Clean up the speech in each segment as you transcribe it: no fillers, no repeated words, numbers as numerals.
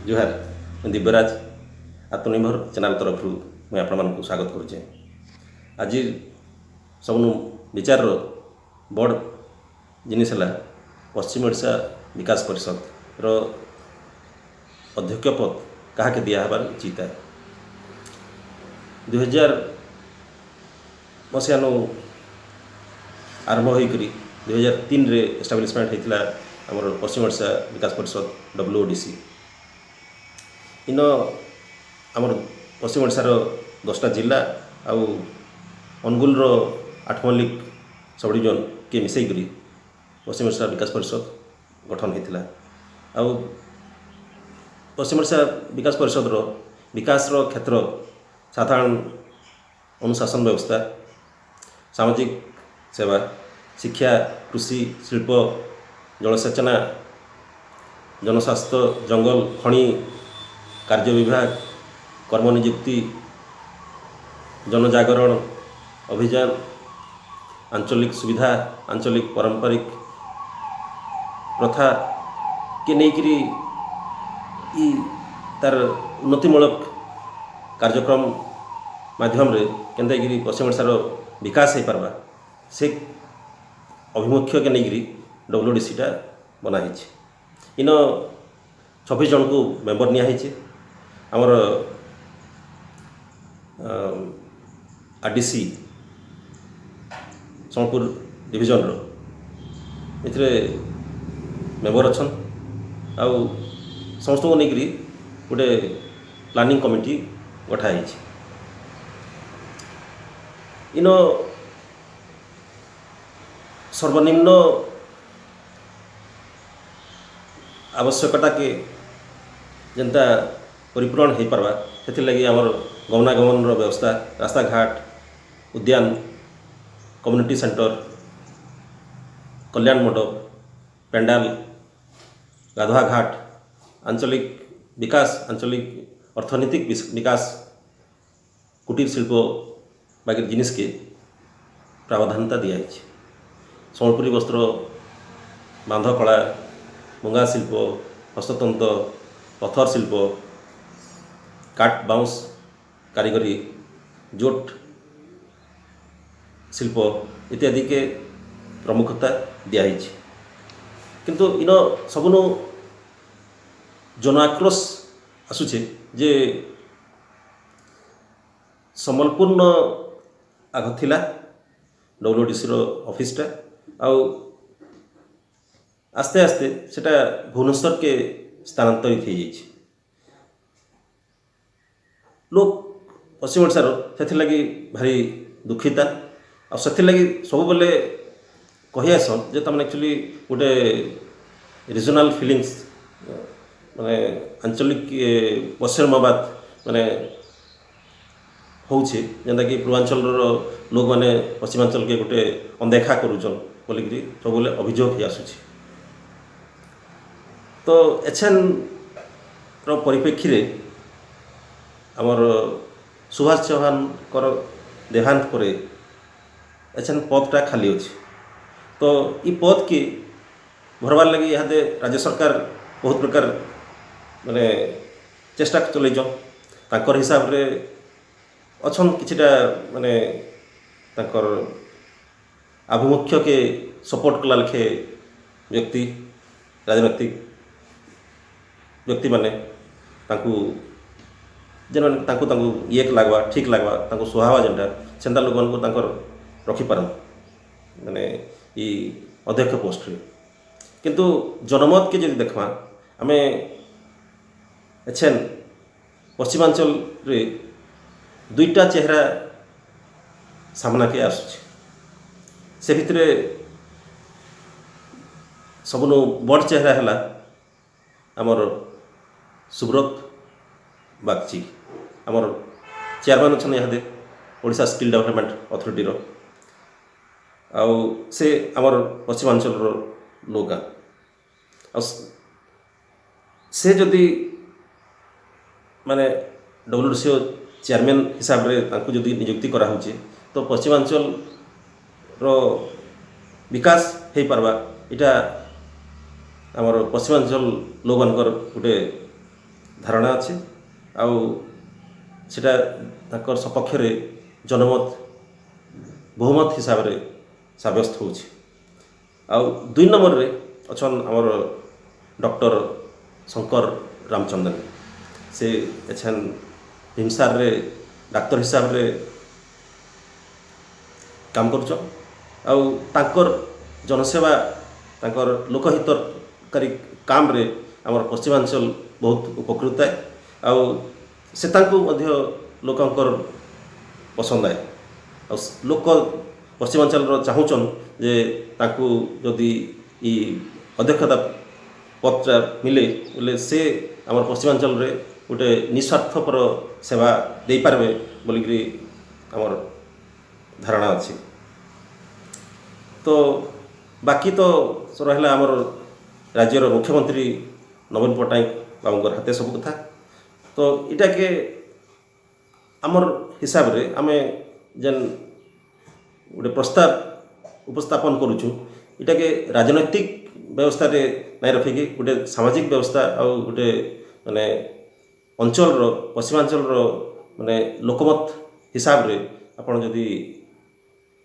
ଜୁହାର, ମୁଁ ଦିବ୍ୟରାଜ। ଆତ୍ମନିର୍ଭର ଚ୍ୟାନେଲ୍ ତରଫରୁ ମୁଇଁ ଆପଣମାନଙ୍କୁ ସ୍ୱାଗତ କରୁଛେ। ଆଜି ସବୁନୁ ବିଚାରର ବଡ଼ ଜିନିଷ ହେଲା ପଶ୍ଚିମ ଓଡ଼ିଶା ବିକାଶ ପରିଷଦର ଅଧ୍ୟକ୍ଷ ପଦ କାହାକେ ଦିଆହେବାର ଉଚିତ। 2000 ମସିହାନୁ ଆରମ୍ଭ ହୋଇକରି 2003ରେ ଏଷ୍ଟାବ୍ଲିଶମେଣ୍ଟ ହେଇଥିଲା ଆମର ପଶ୍ଚିମ ଓଡ଼ିଶା ବିକାଶ ପରିଷଦ, WODC। ଇନ ଆମର ପଶ୍ଚିମ ଓଡ଼ିଶାର 10ଟା ଜିଲ୍ଲା ଆଉ ଅନୁଗୁଳର ଆଠମଲ୍ଲିକ ସବ୍ ଡିଭିଜନ୍କେ ମିଶାଇକରି ପଶ୍ଚିମ ଓଡ଼ିଶା ବିକାଶ ପରିଷଦ ଗଠନ ହେଇଥିଲା। ଆଉ ପଶ୍ଚିମ ଓଡ଼ିଶା ବିକାଶ ପରିଷଦର ବିକାଶର କ୍ଷେତ୍ର ସାଧାରଣ ଅନୁଶାସନ ବ୍ୟବସ୍ଥା, ସାମାଜିକ ସେବା, ଶିକ୍ଷା, କୃଷି, ଶିଳ୍ପ, ଜଳସେଚନ, ଜନସ୍ୱାସ୍ଥ୍ୟ, ଜଙ୍ଗଲ, ଖଣି କାର୍ଯ୍ୟ ବିଭାଗ, କର୍ମନିଯୁକ୍ତି, ଜନଜାଗରଣ ଅଭିଯାନ, ଆଞ୍ଚଳିକ ସୁବିଧା, ଆଞ୍ଚଳିକ ପାରମ୍ପରିକ ପ୍ରଥାକେ ନେଇକିରି ଇ ତାର ଉନ୍ନତିମୂଳକ କାର୍ଯ୍ୟକ୍ରମ ମାଧ୍ୟମରେ କେନ୍ତାକିରି ପଶ୍ଚିମ ଓଡ଼ିଶାର ବିକାଶ ହେଇପାରବା, ସେ ଅଭିମୁଖ୍ୟକେ ନେଇକିରି WDCଟା ବନା ହେଇଛି। ଇନ 26 ଜଣକୁ ମେମ୍ବର ନିଆ ହେଇଛି। ଆମର RDC Sambalpur ଡିଭିଜନର ଏଥିରେ ମେମ୍ବର ଅଛନ୍। ଆଉ ସମସ୍ତଙ୍କୁ ନେଇକିରି ଗୋଟେ ପ୍ଲାନିଂ କମିଟି ଗଠା ହେଇଛି। ଇନ ସର୍ବନିମ୍ନ ଆବଶ୍ୟକତାକେ ଯେନ୍ତା ପରିପୂରଣ ହେଇପାରବା, ସେଥିର୍ଲାଗି ଆମର ଗମନାଗମନର ବ୍ୟବସ୍ଥା, ରାସ୍ତାଘାଟ, ଉଦ୍ୟାନ, କମ୍ୟୁନିଟି ସେଣ୍ଟର, କଲ୍ୟାଣ ମଣ୍ଡପ, ପେଣ୍ଡାଲ, ଗାଧୁଆ ଘାଟ, ଆଞ୍ଚଳିକ ବିକାଶ, ଆଞ୍ଚଳିକ ଅର୍ଥନୈତିକ ବିକାଶ, କୁଟୀର ଶିଳ୍ପ ବାଗିର ଜିନିଷକେ ପ୍ରାବଧାନତା ଦିଆହେଇଛି। ସମ୍ବଲପୁରୀ ବସ୍ତ୍ର, ବାନ୍ଧ କଳା, ମୁଙ୍ଗା ଶିଳ୍ପ, ହସ୍ତତନ୍ତ, ପଥର ଶିଳ୍ପ, କାଠ ବାଉଁଶ କାରିଗରୀ, ଜୋଟ ଶିଳ୍ପ ଇତ୍ୟାଦିକେ ପ୍ରମୁଖତା ଦିଆହେଇଛି। କିନ୍ତୁ ଇନ ସବୁନୁ ଜନ ଆକ୍ରୋଶ ଆସୁଛେ ଯେ ସମ୍ବଲପୁରନ ଆଗ ଥିଲା WDCର ଅଫିସଟା, ଆଉ ଆସ୍ତେ ଆସ୍ତେ ସେଟା ଭୁବନେଶ୍ୱରକେ ସ୍ଥାନାନ୍ତରିତ ହେଇଯାଇଛି। ଲୋକ ପଶ୍ଚିମ ଓଡ଼ିଶାର ସେଥିର୍ଲାଗି ଭାରି ଦୁଃଖିତା। ଆଉ ସେଥିର୍ଲାଗି ସବୁବେଲେ କହି ଆସନ୍ ଯେ ତାମାନେ ଆକ୍ଚୁଆଲି ଗୋଟେ ରିଜନାଲ୍ ଫିଲିଙ୍ଗସ୍, ମାନେ ଆଞ୍ଚଳିକ ବୈଷମ୍ୟବାଦ ମାନେ ହଉଛେ, ଯେନ୍ଟାକି ପୂର୍ବାଞ୍ଚଳର ଲୋକମାନେ ପଶ୍ଚିମାଞ୍ଚଳକେ ଗୋଟେ ଅଣଦେଖା କରୁଛନ୍ ବୋଲିକିରି ସବୁବେଲେ ଅଭିଯୋଗ ହେଇ ଆସୁଛି। ତ ଏଛେନ୍ର ପରିପ୍ରେକ୍ଷୀରେ ଆମର ସୁଭାଷ ଚୌହାନଙ୍କର ଦେହାନ୍ତ ପରେ ଏଛେନ୍ ପଦଟା ଖାଲି ଅଛି। ତ ଇ ପଦକେ ଭରବାର୍ ଲାଗି ଇହାଦେ ରାଜ୍ୟ ସରକାର ବହୁତ ପ୍ରକାର ମାନେ ଚେଷ୍ଟା ଚଲେଇଛନ୍। ତାଙ୍କର ହିସାବରେ ଅଛନ୍ କିଛିଟା ମାନେ ତାଙ୍କର ଆଭିମୁଖ୍ୟକେ ସପୋର୍ଟ କଲା ଲେଖେ ବ୍ୟକ୍ତି, ରାଜନୈତିକ ବ୍ୟକ୍ତିମାନେ, ତାଙ୍କୁ ଯେନ୍ମାନେ ତାଙ୍କୁ ତାଙ୍କୁ ଇଏ ଲାଗ୍ବା, ଠିକ୍ ଲାଗ୍ବା, ତାଙ୍କୁ ସୁହାବା ଯେନ୍ଟା, ସେନ୍ତା ଲୋକମାନଙ୍କୁ ତାଙ୍କର ରଖିପାରନ୍ ମାନେ ଇ ଅଧ୍ୟକ୍ଷ ପୋଷ୍ଟରେ। କିନ୍ତୁ ଜନମତକେ ଯଦି ଦେଖ୍ମା ଆମେ, ଏଛେନ୍ ପଶ୍ଚିମାଞ୍ଚଳରେ ଦୁଇଟା ଚେହେରା ସାମ୍ନାକେ ଆସୁଛି। ସେ ଭିତରେ ସବୁନୁ ବଡ଼ ଚେହେରା ହେଲା ଆମର ସୁବ୍ରତ ବାଗଚି। ଆମର ଚେୟାରମ୍ୟାନ୍ ଅଛନ୍ତି ଇହାଦେ ଓଡ଼ିଶା ସ୍କିଲ୍ ଡେଭଲପମେଣ୍ଟ ଅଥରିଟିର, ଆଉ ସେ ଆମର ପଶ୍ଚିମାଞ୍ଚଳର ଲୋକ। ଆଉ ସେ ଯଦି ମାନେ WDC chairman ହିସାବରେ ତାଙ୍କୁ ଯଦି ନିଯୁକ୍ତି କରାହେଉଛି, ତ ପଶ୍ଚିମାଞ୍ଚଳର ବିକାଶ ହେଇପାରବା, ଏଇଟା ଆମର ପଶ୍ଚିମାଞ୍ଚଳ ଲୋକମାନଙ୍କର ଗୋଟେ ଧାରଣା ଅଛି ଆଉ ସେଟା ତାଙ୍କର ସପକ୍ଷରେ ଜନମତ ବହୁମତ ହିସାବରେ ସାବ୍ୟସ୍ତ ହେଉଛି। ଆଉ 2 ନମ୍ବରରେ ଅଛନ୍ ଆମର ଡକ୍ଟର ଶଙ୍କର ରାମଚନ୍ଦନ। ସେ ଏଛେନ୍ ଭିମସାରରେ ଡାକ୍ତର ହିସାବରେ କାମ କରୁଛନ୍ ଆଉ ତାଙ୍କର ଜନସେବା, ତାଙ୍କର ଲୋକହିତକାରୀ କାମରେ ଆମର ପଶ୍ଚିମାଞ୍ଚଳ ବହୁତ ଉପକୃତ ଆଏ ଆଉ ସେ ତାଙ୍କୁ ମଧ୍ୟ ଲୋକଙ୍କର ପସନ୍ଦ ଆଏ। ଆଉ ଲୋକ ପଶ୍ଚିମାଞ୍ଚଳର ଚାହୁଁଛନ୍ ଯେ ତାଙ୍କୁ ଯଦି ଇ ଅଧ୍ୟକ୍ଷତା ପଦଟା ମିଲେ ବୋଲେ ସେ ଆମର ପଶ୍ଚିମାଞ୍ଚଳରେ ଗୋଟେ ନିସ୍ୱାର୍ଥପର ସେବା ଦେଇପାରିବେ ବୋଲିକିରି ଆମର ଧାରଣା ଅଛି। ତ ବାକି ତ ରହିଲା ଆମର ରାଜ୍ୟର ମୁଖ୍ୟମନ୍ତ୍ରୀ ନବୀନ ପଟ୍ଟନାୟକ ବାବୁଙ୍କର ହାତେ ସବୁ କଥା। ତ ଇଟାକେ ଆମର୍ ହିସାବରେ ଆମେ ଯେନ୍ ଗୋଟେ ପ୍ରସ୍ତାବ ଉପସ୍ଥାପନ କରୁଛୁ, ଇଟାକେ ରାଜନୈତିକ ବ୍ୟବସ୍ଥାରେ ନାଇଁ ରଖିକି ଗୋଟେ ସାମାଜିକ ବ୍ୟବସ୍ଥା ଆଉ ଗୋଟେ ମାନେ ଅଞ୍ଚଳର, ପଶ୍ଚିମାଞ୍ଚଳର ମାନେ ଲୋକମତ ହିସାବରେ ଆପଣ ଯଦି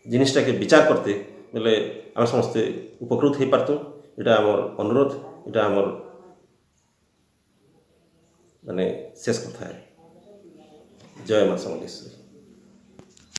ଜିନିଷଟାକେ ବିଚାର କରତେ ବେଲେ ଆମେ ସମସ୍ତେ ଉପକୃତ ହେଇପାରତୁ। ଏଇଟା ଆମର ଅନୁରୋଧ, ଏଇଟା ଆମର ମାନେ ଶେଷ କଥା। ଜୟ ମା ସମଲେଶ୍ୱରୀ।